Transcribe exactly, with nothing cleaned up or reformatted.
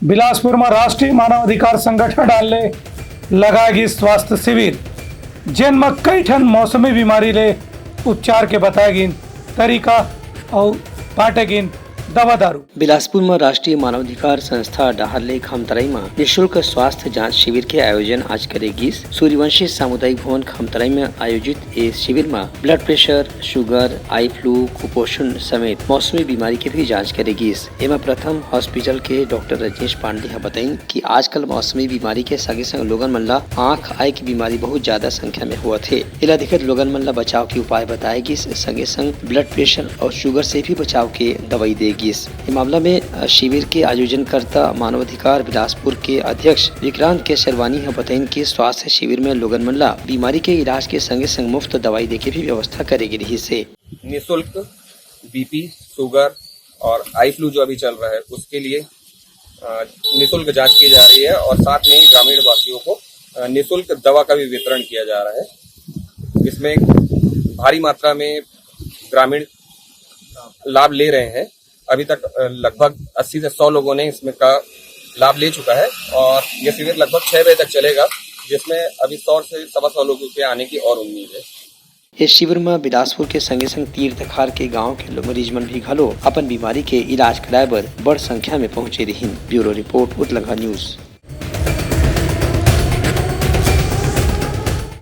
बिलासपुर म राष्ट्रीय मानव अधिकार संगठन डाहर ले लगाए गिस स्वास्थ्य शिविर, जेन म कई ठन मौसमी बीमारी ले उपचार के बताए गिन तरीका अउ बांटे गिन दवा दारू। बिलासपुर म राष्ट्रीय मानवाधिकार संस्था डाहर ले खमतराई म निशुल्क स्वास्थ्य जांच शिविर के आयोजन आज करे गिस। सूर्यवंशी सामुदायिक भवन खमतराई म आयोजित ए शिविर म blood pressure, sugar, eye flu, कुपोषण समेत मौसमी बीमारी के भी जांच करे गिस। एमा प्रथम हॉस्पिटल के डॉक्टर रजनीश पांडे ह बताइन कि आजकल मौसमी बीमारी के संगे-संग लोगन मन ला आंख आए के बीमारी बहुत ज्यादा संख्या में होवत हे। एला देखत लोगन मन ला बचाव के उपाय बताए गिस, संगे-संग ब्लड प्रेशर अउ शुगर से भी बचाव के दवाई दे गिस। ए मामला में, अ, शिविर के आयोजनकर्ता मानवाधिकार बिलासपुर के अध्यक्ष विक्रांत केसरवानी ह बताइन कि स्वास्थ्य शिविर में लोगन मन ला बीमारी के इलाज के संगे-संग मुफ्त दवाई देके भी व्यवस्था करे गे रिहिस हे। निशुल्क बीपी, शुगर और आई फ्लू जो अभी चल रहा है, उसके लिए, अ, निशुल्क जांच की जा रही है और साथ में ही ग्रामीण वासियों को, अ, निशुल्क दवा का भी वितरण किया जा रहा है। इसमें भारी मात्रा में ग्रामीण लाभ ले रहे हैं। अभी तक, अ, लगभग अस्सी से सौ लोगों ने इसमें का लाभ ले चुका है और ये शिविर लगभग छः बजे तक चलेगा, जिसमें अभी सौ से सवा सौ लोगों के आने की और उम्मीद है। ए शिविर म बिलासपुर के संगे-संग तीर तखार के गांव के लो-, मरीज मन भी घलो अपन बीमारी के इलाज कराए बर बड़ संख्या में पहुंचे रिहिन। Bureau report, Utlangha news.